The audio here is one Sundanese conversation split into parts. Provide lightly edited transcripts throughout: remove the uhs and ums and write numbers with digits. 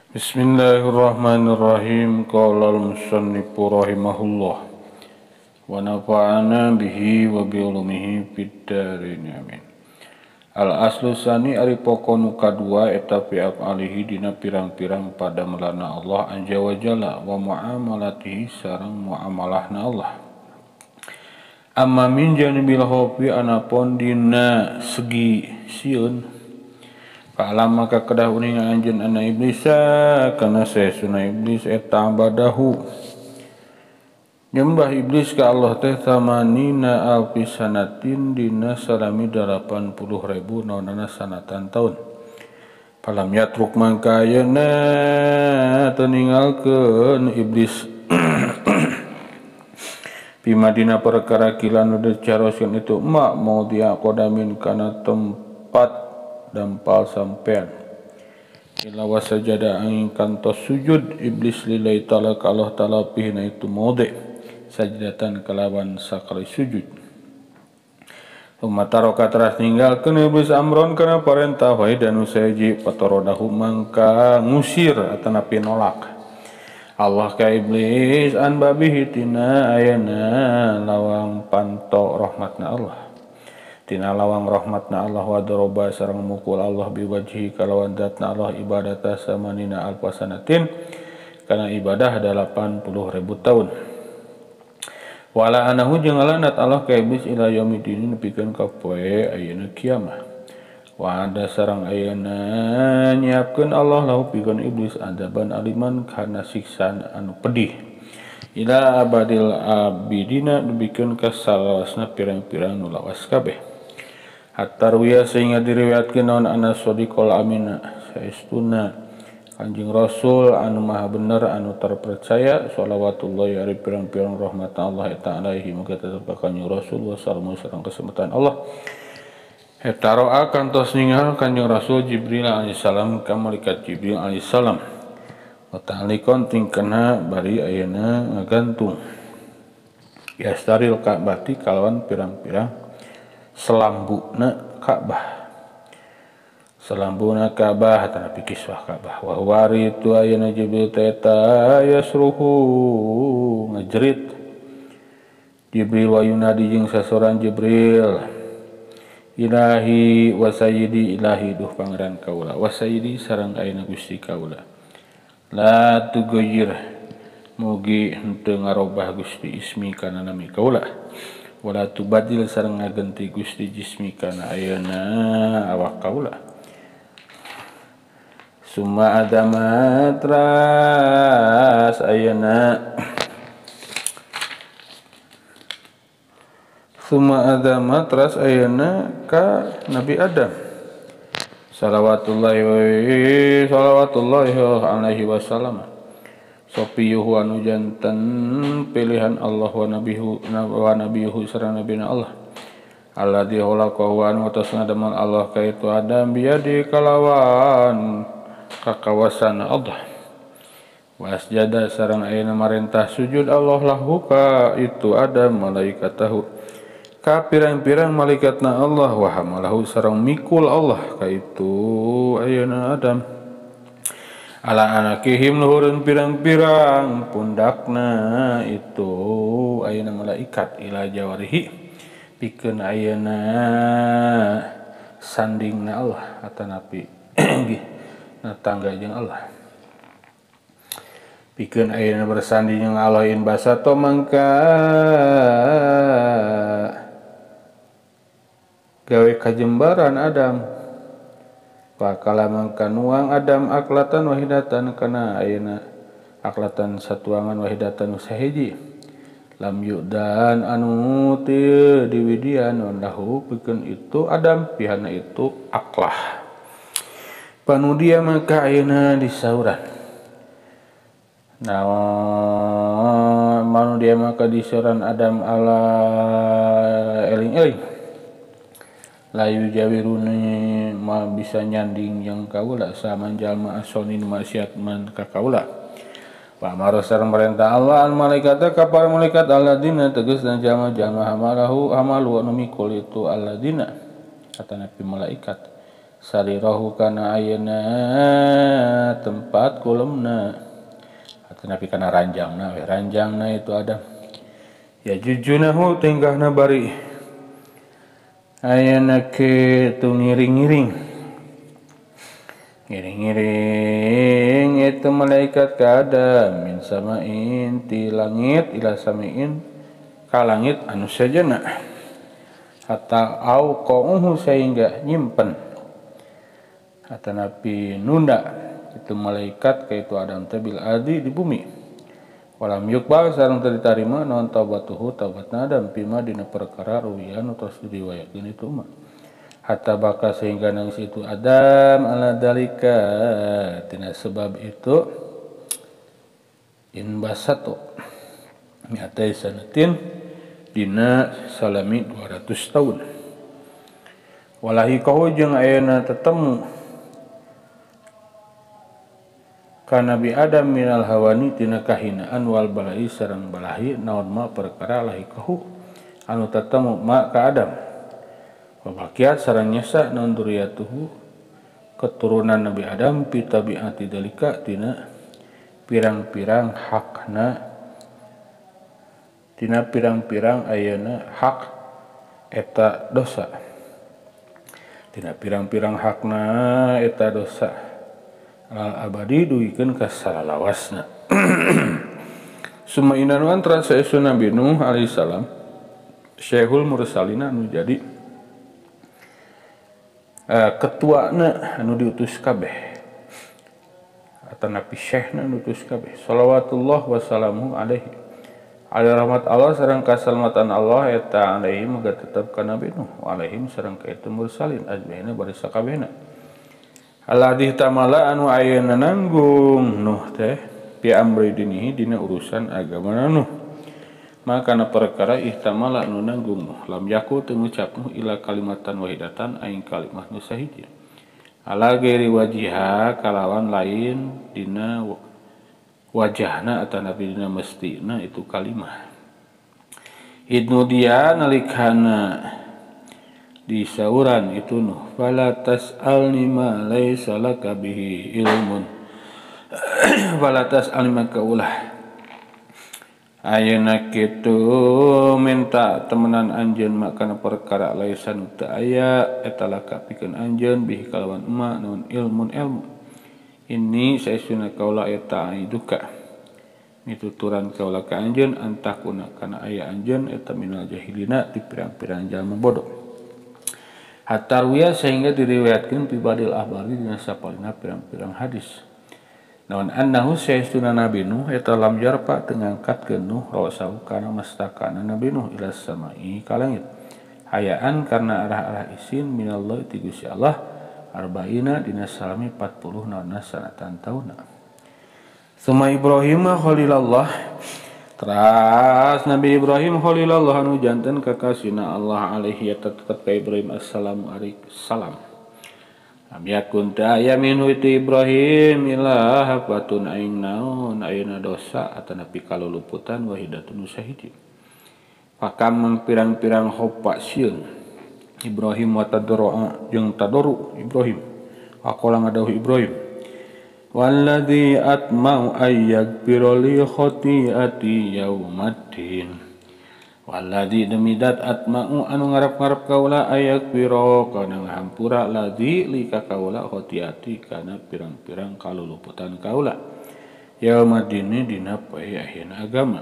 Bismillahirrahmanirrahim. Qala al-musannifu rahimahullah wa nafa'ana bihi wa bi ulumihi fid dharain, amin. Al aslu sani ari pokok nu kadua eta fi af'alihi dina pirang-pirang pada melana Allah azza wa jalla wa muamalatihi sareng muamalahna Allah. Amma min janibil khaufi anapun dina segi sieun, fa'lam maka kedah uninga anjeun anna iblisa kana saesuna iblis eta abadahu nyembah iblis ka Allah teh samanina alfi sanatin dina salami 80.000 naonana sanatan taun. Falam yatruk mangka ayeuna teu ninggalkeun iblis bima dina perkara kila nu dicaroskeun itu ma maudhi'a qadamin kana tempat dampal sampean. Ila wasajada angin kantos sujud iblis lillahi ta'ala ka Allah ta'ala pihna itu maudhi sajdatan kalawan sakali sujud. Umataro teras ninggalkeun iblis amron kana parentah wae dan saji patorodahu mangka ngusir atanapi nolak Allah ka iblis an babihi tina ayana lawang panto rahmatna Allah, tina lawang rahmatna Allah wa daroba sareng mukul Allah biwajhi kalawan zatna Allah ibadata samanina alfasanatin kana ibadah 80.000 tahun. Wala anahu jeung laknat Allah ka iblis ila yaumidin nepikeun ka poe ayeuna kiamah. Wa ada sareng ayeuna nyiapkeun Allah lahu pikeun iblis adaban aliman kana siksaan anu pedih ila abadil abidina nepikeun ka salawasna pirang-pirang nu lawas kabeh. Hatta ruya sehingga diriwayatkeun naon anna sadiqal amina saestuna Kanjeng Rasul anu maha bener anu terpercaya shalawatullahi alaihi pirang-pirang rahmat Allah eta alaihi muga tetep ka Kanjeng Rasul wa salamu sareng kesemetan Allah. Eta roa kantos ningal Kanjeng Rasul Jibril alaihissalam ka malaikat Jibril alaihissalam. Wa ta'alikon tingkana bari ayeuna ngagantung yastaril ka'bati kalawan pirang-pirang selambuna Ka'bah. Selambuna Ka'bah tanapi kiswah Ka'bah. Wa wari itu ayeuna Jibril teta yasruhu ngajerit Jibril wa yunadi jeung sasoran Jibril, ilahi wa sayyidi ilahi duh pangeran kaula wa sayyidi sareng ayeuna Gusti kaula la tughayyir mugi henteu ngarobah Gusti ismi kana nami kaula wala tubadil sareng ngagenti Gusti jismi kana ayeuna awak kaula. Summa adama teras ayeuna summa adama teras ayeuna ka Nabi Adam salawatullahi alaihi wasallam. Sopiyuhu anu jantan pilihan Allah wa nabiyuhu sareng nabina Allah alladzi khalaqahu anu atasna damel Allah ka itu Adam biadi kalawan kakawasan Allah. Wasjada sareng ayeuna marentah sujud Allah lahu ka itu Adam malaikatahu ka pirang-pirang malaikatna Allah wa hamalahu sareng mikul Allah ka itu ayeuna Adam ala anakihim luhureun pirang-pirang pundakna itu ayeuna malaikat ila jawarihi pikeun ayeuna sandingna Allah atanapi tangga jeung Allah pikeun ayeuna bersanding jeung Allah in basato mangka gawe kajembaran Adam pakala mangka nuang Adam aklatan wahidatan kana ayeuna aklatan satuangan wahidatan sahiji lam yudan anu teu diwidian lahu pikeun itu Adam pihana itu aklah. Panudia maka ayeuna disauran. Nah, manudia maka disauran Adam ala eling-eling. Layu jawiruni ma bisa nyanding yang kaula saman jalma asonin maksiat man ka kaula. Wa amara sareng perintah Allah al malaikata ka para malaikat alladzina tegas dan jalma-jalma hamalahu amalu anu mikul itu alladzina atanapi malaikat Sarirahu kana ayeuna tempat kulemna atanapi kana ranjangna we ranjangna itu Adam. Ya jujunahu tingkahna bari ayeuna kitu ngiring-ngiring. Ngiring-ngiring itu malaikat ka Adam min samain ti langit ila samain ka langit anu sejenna. Hatta au qauhu sehingga nyimpen atanapi nunda itu malaikat ka itu Adam teh bil ardi di bumi. Walam yukbal sareng teu ditarima naon taubatuhu taubatna Adam pima dina perkara ruwian tos diriwayatkeun itu mah. Hatta baka sehingga nangis itu Adam ala dalika tina sebab itu inbasatu mi'atai sanatin dina salami 200 tahun. Walahi kau jeung ayeuna tetemu ka Nabi Adam minal hawani tina kahinaan wal balai sareng balahi naon ma perkara lahikahu anu tetemu ma ka Adam. Wabakiat sareng nyesa naon duriyatuhu keturunan Nabi Adam fi tabiati dalika tina pirang-pirang hakna tina pirang-pirang ayeuna hak eta dosa tina pirang-pirang hakna eta dosa al abadi duikeun ka salalawasna. Summa inna antara saesuna Nabi Nuh alaihi salam syekhul mursalina anu jadi ketuana anu diutus kabeh atanapi syekhna anu diutus kabeh salawatullah wassalamu alaihi ala rahmat Allah sareng kasalamatan Allah eta alaihi moga tetep ka Nabi Nuh alaihim sareng ka itu mursalin ajmaina bari sakabehna. Alladzi tamala anu ayeuna nanggung Nuh teh pi amri dinihi dina urusan agama Nuh. Maka kana perkara ihtamala anu nanggung Nuh lam yaku teu ngucap Nuh ila kalimatan wahidatan aing kalimah nu sahiji. Ala ghairi wajiha kalawan lain dina wajahna atanapi dina mestina itu kalimah. Idnu dia nalikana di sauran itu Nuh fala tas'alni ma laisa laka bihi ilmun fala tas'alni ma kaulah ayeuna kitu minta temenan anjeun makana perkara laisa nu teu aya eta laka pikeun anjeun bihi kalawan emak naon ilmun ilmu ini saesuna kaula eta aiduka mituturan kaula ka anjeun antakuna kana aya anjeun eta minal jahilina di pirang-pirang jalma bodoh. Hatta ruya sehingga diriwayatkeun fi badil ahbari dina sapalina pirang-pirang hadis. Naon annahu saestuna Nabi Nuh eta lam jarpa teu ngangkatkeun Nuh rasahu kana mastakana Nabi Nuh ila samai ka langit. Hayaan karena arah-arah isin minallahi ti Gusti Allah arba'ina dina salami 40 naonna sanatan tauna. Suma Ibrahim khalilallah teras Nabi Ibrahim khalilallah anu janten kakasihna Allah alaihi eta tetep ka Ibrahim assalamu alaihi salam. Lam yakun ta aya minhu itu Ibrahim ila hafatun aing naon ayeuna dosa atanapi kaluluputan wahidatun sahiji. Pakam mangpirang-pirang hopa sieun Ibrahim wa tadroa jeung tadoru Ibrahim. Aqala ngadauh Ibrahim walladzi atma'u ayyaghfira li khati'ati yaumaddin. Walladzi demi dat atma'u anu ngarep-ngarep kaula ayaghfira kana ngahampura ladzi li ka kaula khati'ati kana pirang-pirang kaluluputan kaula yaumaddin dina poe akhirna agama.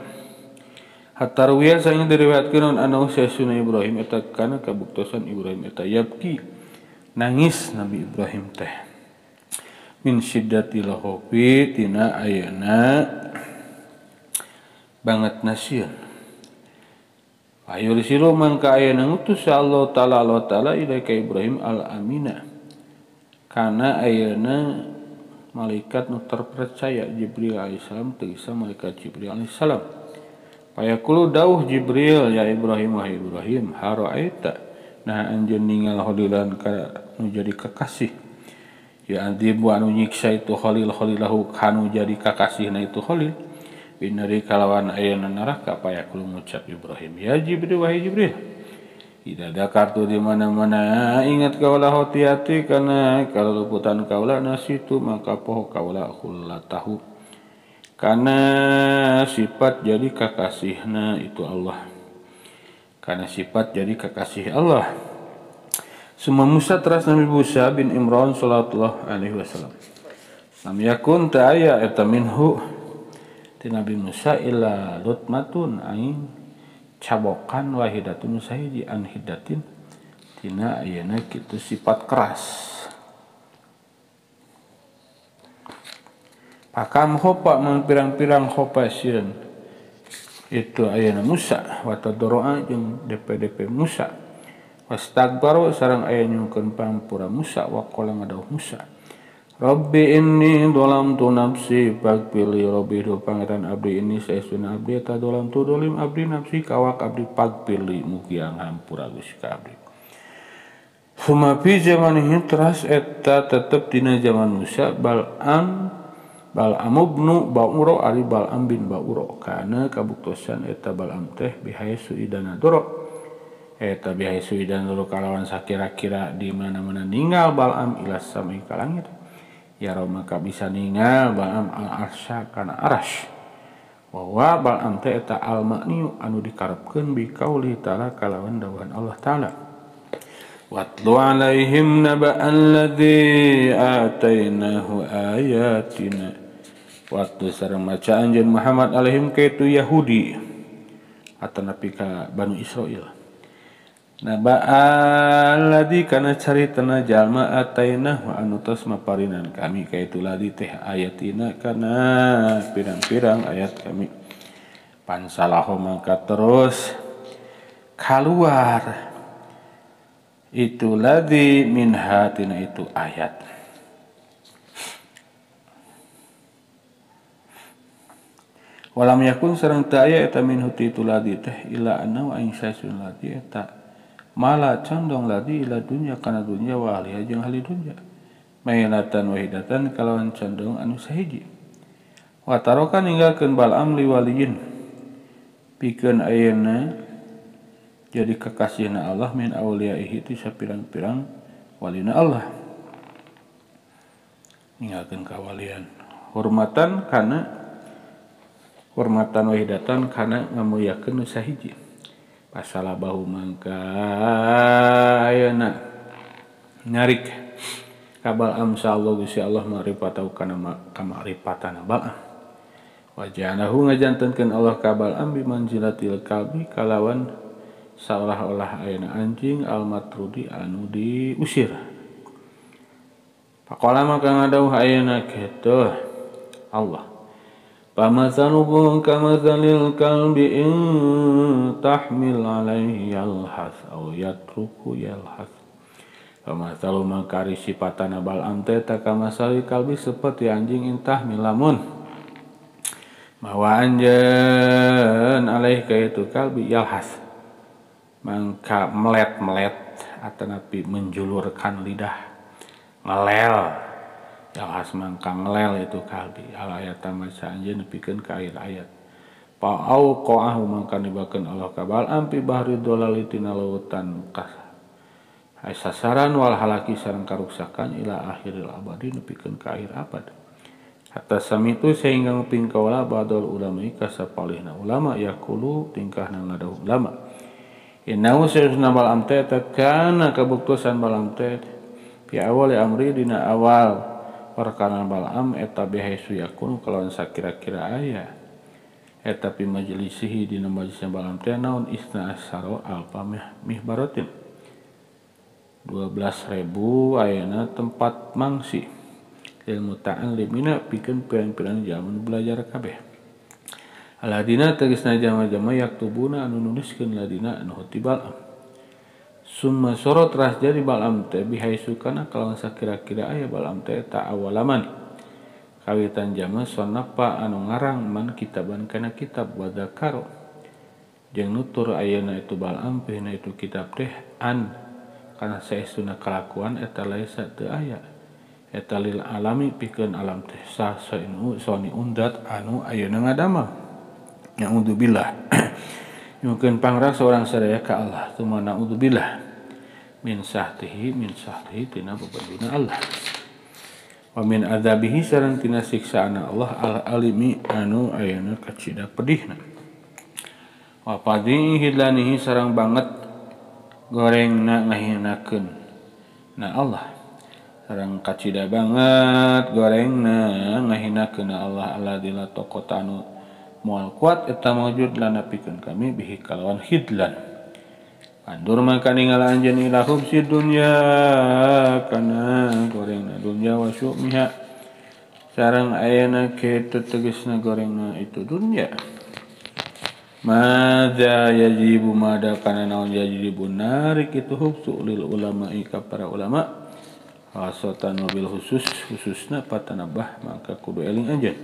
Hatta ruwiya saing diriwayatkeun anu saesuna Ibrahim eta kana kabuktosan Ibrahim eta yabki nangis Nabi Ibrahim teh min syiddatil khaufi tina ayeuna banget nasieun. Ayursilu mangka ayeuna ngutus Allah taala Allah taala ilaika Ibrahim al amina kana ayeuna malaikat nu terpercaya Jibril alaihissalam tegasna malaikat Jibril alaihissalam. Payaqulu dauh Jibril ya Ibrahim wahai Ibrahim haraaita nah anjeun ningal khalilan ka nu jadi kekasih ya adibu anu nyiksa itu khalil khalilahu kanu jadi kakasihna itu khalil binari kalawan ayeuna neraka payaqulu ngucap Ibrahim ya Jibril wahai Jibril Tidak ada kartu di mana-mana ingat kaulah hati-hati karena kalau luputan kaulah nasitu maka poho kaulah khullatahu karena sifat jadi kakasihna itu Allah karena sifat jadi kekasih Allah. Suma Musa teras Nabi Musa bin Imran sallallahu alaihi wasallam lam yakun ta'aya eta minhu ti Nabi Musa illa lutmatun ain cabokan wahidatun sahiji an hidatin tina ayeuna kitu sifat keras. Pakam hopa mang pirang-pirang hopa sieun itu ayeuna Musa wa tadoroa jeung DPDP Musa wastagbaru sareng aya nyungkeun pampura Musa wa qala ngadauh Musa Rabbi inni dolamtu nafsi pagpili Rabbi do pangeran abdi ini saestuna abdi eta dolamtu dolim abdi nafsi kawak abdi pagpili mugi ngampura Gusti ka abdi. Suma fi zamanihi teras eta tetep dina zaman Musa Bal'am Bal'am ibnu Ba'uro ari Bal'am bin Ba'uro kana kabuktosan eta Bal'am teh bihaesu idana doro eta bihaesu idana doro kalawan sakira-kira di mana-mana ninggal Bal'am ila sami ka langit ya maka bisa ningal Bal'am al-arsya kana arasy wa Bal'am teh eta al-ma'niu anu dikarepkeun bi qauli ta'ala kalawan dawuhan Allah ta'ala watlu alaihim naba'al ladzi atainahu ayatina waktu sareng maca anjeun Muhammad alaihim kaitu Yahudi atanapi ka Banu Israil naba'al ladzi kana caritana jalma atainahu anu tos maparinan kami kaitu ladzi teh ayatina kana pirang-pirang ayat kami pansalahu mangka terus kaluar itu ladzi minha tina itu ayat. Walam yakun sareng teu aya eta minhu ti itu ladzi teh illa annahu aing saesun ladzi eta mala condong ladzi ila dunya kana dunya wa ahliha jeung ahli dunya mailatan wahidatan kalawan condong anu sahiji wa taroka ninggalkeun Bal'am liwaliyin pikeun ayeuna jadi kekasihna Allah min auliyaihi ti sapirang-pirang walina Allah ninggalkeun kawalian hormatan kana hormatan wahidatan kana ngamuliakeun nu sahiji pasala bahu mangka ayeuna nyarik ka Bal'am sa Allah Gusti Allah ma'rifatau kana kamakripatana Bal'am wajanahu ngajantenkeun Allah ka Bal'am bimanzilatil kalbi kalawan seolah-olah ayeuna anjing al-matrudi anu diusir. Faqala maka ngadauh ayeuna kitu Allah Pamathaluhu kamathalil kalbi in tahmil alaihi yalhas aw yatruku yalhas. Pamathalu maka ari sipatana Bal'am teh kamasali kalbi seperti anjing in tahmil lamun mawa anjeun alaihi ka itu kalbi yalhas mangka melet-melet atanapi menjulurkan lidah ngelel yalhas mangka ngelel itu kalbi al ayat maca anjeun nepikeun ka akhir ayat pa'au qa'ahu mangka nibakeun Allah ka Bal'am fi bahri dolali tina lautan sasaran wal halaki sareng karuksakan ila akhiril abadi nepikeun ka akhir abad hatta samitu sehingga nguping kaula badal ulama ka sapalihna ulama yaqulu tingkahna ngadauh ulama innahu sayyiduna Bal'am teh kana kabuktosan Bal'am teh fi awali amri dina awal perkara Bal'am eta bihaesu yakun kalawan sakira-kira aya eta pi majlisihi dina majlisna Bal'am teh naon isna asyara alfa mihbaratin 12.000 ayana tempat mangsi ilmu ta'allimina pikeun pirang-pirang jalma belajar kabeh aladina tegasna jama-jama yaktubuna anu nuliskeun ladina anu ti Bal'am summa sorot ras jadi Bal'am teh bihaesu kana kalawan sakira-kira aya Bal'am teh ta awalaman kawitan jama sonapa anu ngarang man kitaban kana kitab wadakaro jeung nutur ayeuna itu Bal'am pihna itu kitab teh an kana saestuna kalakuan eta laisa teu aya eta lil alami pikeun alam teh sah soni undat anu ayeuna ngadamel na'udzubillah. Nyungkeun pangraksa urang sadaya ka Allah tuma naudzubillah min sahtihi tina bebenduna Allah. Wa min adzabihi sareng tina siksaana Allah al alimi anu ayana kacida pedihna. Wa fadhi hidlanihi sareng banget gorengna ngahinakeun na Allah. Sareng kacida banget gorengna ngahinakeun Allah alladzi la taqata anu moal kuat eta maujud lana pikeun kami bihi kalawan hidlan. Andur maka ninggal anjeun ila khubsi dunya kana gorengna dunya wa syu'miha sareng ayana kitu tegasna gorengna itu dunya. Madza yajibu mada kana naon yajibu narik itu hubsu lil ulama'i ka para ulama khasatan wabil khusus khususna patanabah maka kudu eling anjeun.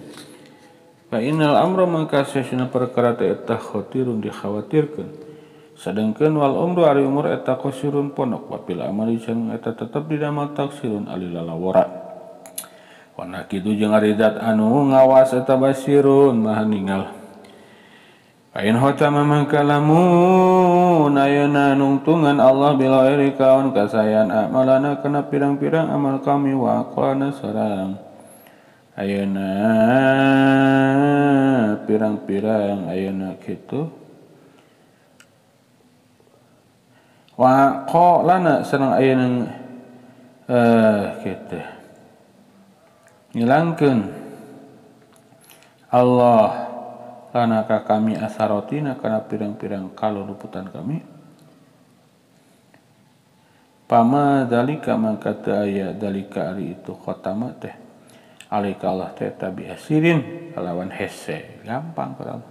Fa innal amra maka sesuna perkara teh eta khatirun dikhawatirkeun. Sadengkeun wal umru ari umur eta qasirun ponok wa bil amali jeung eta tetep dina taksirun alilalawara. Wa nakidu jeung ari zat anu ngawas eta basirun maha ningal. Ain hotama mangka lamun ayeuna nungtungan Allah bila ghairi kaon kasayan amalana kana pirang-pirang amal kami wa aqlana sareng ayeuna pirang-pirang ayeuna kitu wa qalana sareng ayeuna kitu ngilangkeun Allah lana ka kami asarotina kana pirang-pirang kaluluputan kami. Pama dalika mangka teu aya dalika ari itu khatama teh alaika Allah teh tabi asirin kalawan hese gampang kurang.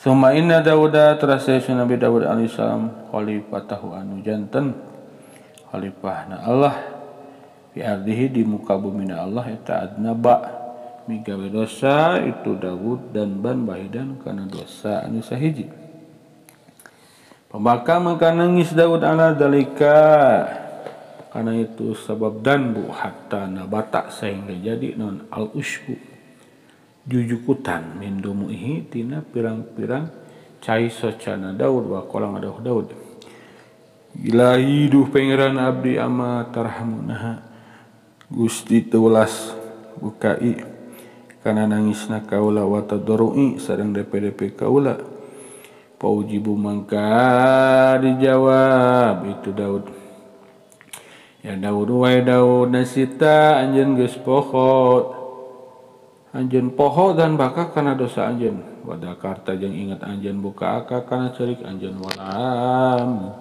Summa inna Dauda terasa Nabi Daud alaihissalam khalifatahu anu janten khalifahna Allah fi ardihi di muka bumina Allah eta adnaba migawe dosa itu Daud dan ban bahidan karena dosa anu sahiji. Pembaka maka nangis Daud ala dalika karena itu sebab danbu hatta nabata sehingga jadi non al usbu jujukutan min dumuihi tina pirang-pirang cai socana Daud wa qala ngadoh Daud ilahi duh pangeran abdi ama tarhamunaha Gusti teulas bukai kana nangisna kaula wa tadarrui sareng DPDP kaula paujibu mangka dijawab itu Daud ya Daud wae Daud nasita anjeun geus poho anjeun poho dan baka kana dosa anjeun wadakarta jeung ingat anjeun buka aka kana ceurik anjeun walam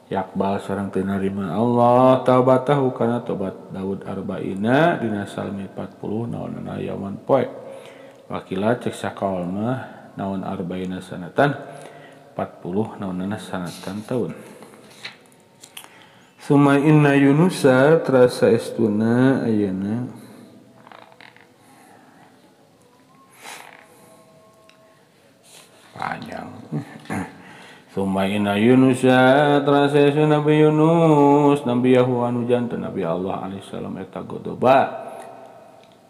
yakbal sareng teu narima Allah taubatahu kana tobat Daud arba'ina dina salmi 40 naonana yauman poe wakila cek sakaol mah naon arba'ina sanatan 40 naonana sanatan taun. Summa inna Yunusa terasa estuna ayeuna panjang. Summa inna Yunusa terasa Nabi Yunus Nabi Yahu anu janten Nabi Allah alaihissalam eta godoba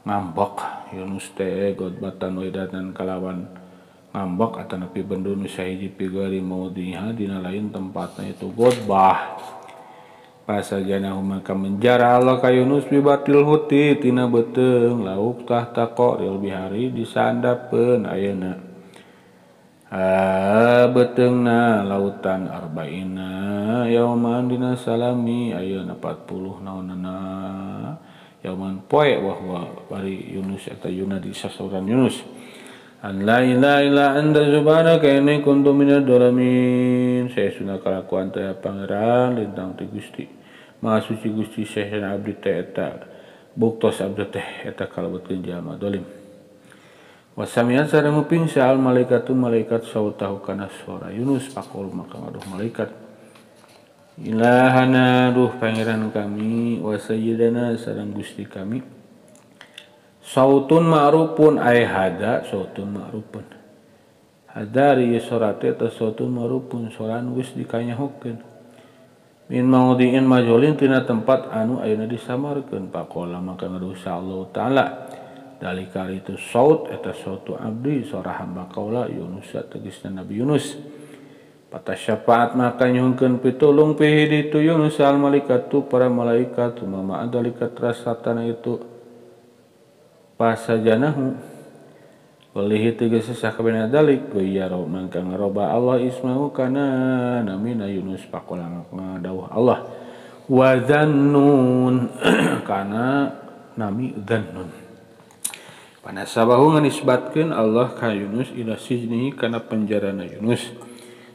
ngambek Yunus teh godbatan wedatan kalawan ngambek atanapi bendu nu sahiji pigari maudhiha dina lain tempatna itu godbah. Pasajana maka menjara Allah ka Yunus bi batil huti tina beuteung lauk tahta qaril bihari disandapeun ayeuna beteungna lautan arba'ina yauman dina salami ayeuna 40 naonana yauman poe wa huwa bari Yunus eta Yuna di sasauran Yunus an la ilaha illa anta subhanaka inni kuntu minadh dhalimin saesuna kalakuan teh pangeran lintang ti Gusti Maha Suci Gusti saesuna abdi teh eta buktos abdi teh eta kalebetkeun jalma dolim. Wasamian sareng nguping saal malaikatu malaikat sautahu kana suara Yunus pakol maka ngaduh malaikat ilahana duh pangeran kami wa sayyidana sareng Gusti kami sautun ma'rufun ay hada sautun ma'rufun hada ri sorate eta sautun ma'rufun soran geus dikanyahokeun min maudhi'in majhulin tina tempat anu ayeuna disamarkeun pakola maka ngaduh Allah taala dalika itu saut eta sautu abdi sora hamba kaula Yunus tegasna Nabi Yunus Pata syafaat maka nyuhunkeun pitulung pihi ditu Yunus al malaikatu para malaikat sumama adalika trasatana itu pasajanahu walihi tegas sakabehna dalik goyaro mangka ngaroba Allah ismahu kana namina Yunus pakola ngadawuh Allah wa dzannun kana nami dzannun panasabahu nganisbatkeun Allah ka Yunus ila sijnihi kana penjarana Yunus.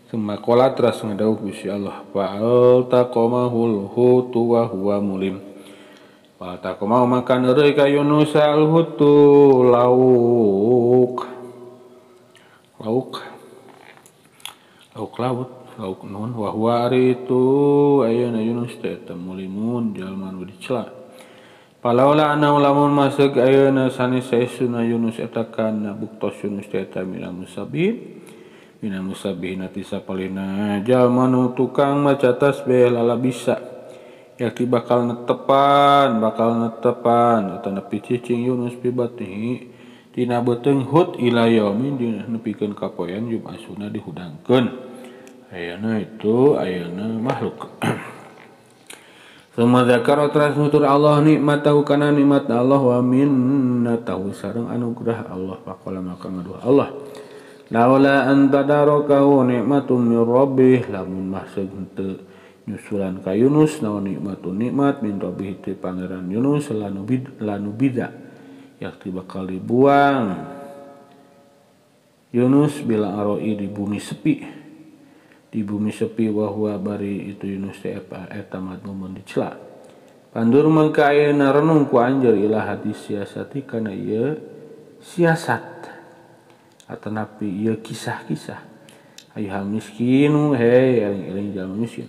Summa qala teras ngadawuh Gusti Allah fa'altaqamahul hutu wa huwa mulim. Fa'altaqamahu maka neureuy ka Yunus al-hutu lauk. Lauk. Lauk laut, lauk nun wa huwa ari itu ayeuna Yunus teh eta mulimun jalma nu dicela. Palaula ana lamun masuk ayeuna sanes saesuna Yunus eta kana buktos Yunus teh eta minal musabbihin. Mina musabbihin ati sapalina jalma nu tukang maca tasbih lala bisa yakti bakal netepan atanapi cicing Yunus bi batnihi tina beuteung hut ila yaumin dina nepikeun ka poean jumasuna dihudangkeun ayeuna itu ayeuna makhluk. Summa dzakara teras nutur Allah nikmatahu kana nikmat Allah wa minnatahu sareng anugerah Allah faqala maka ngaduh Allah laula an tadarakahu nikmatun min rabbih lamun mahseug henteu nyusulan ka Yunus naon nikmatun nikmat min rabbih ti pangeran Yunus lanubida yakti bakal dibuang Yunus bila aroi di bumi sepi, wa huwa bari itu Yunus teh eta madmumun dicela pandur mangka ayeuna renung ku anjeun ila hadis siasati kana ieu siasat atanapi ieu kisah-kisah ayuhal miskinu hei eling-eling jalma miskin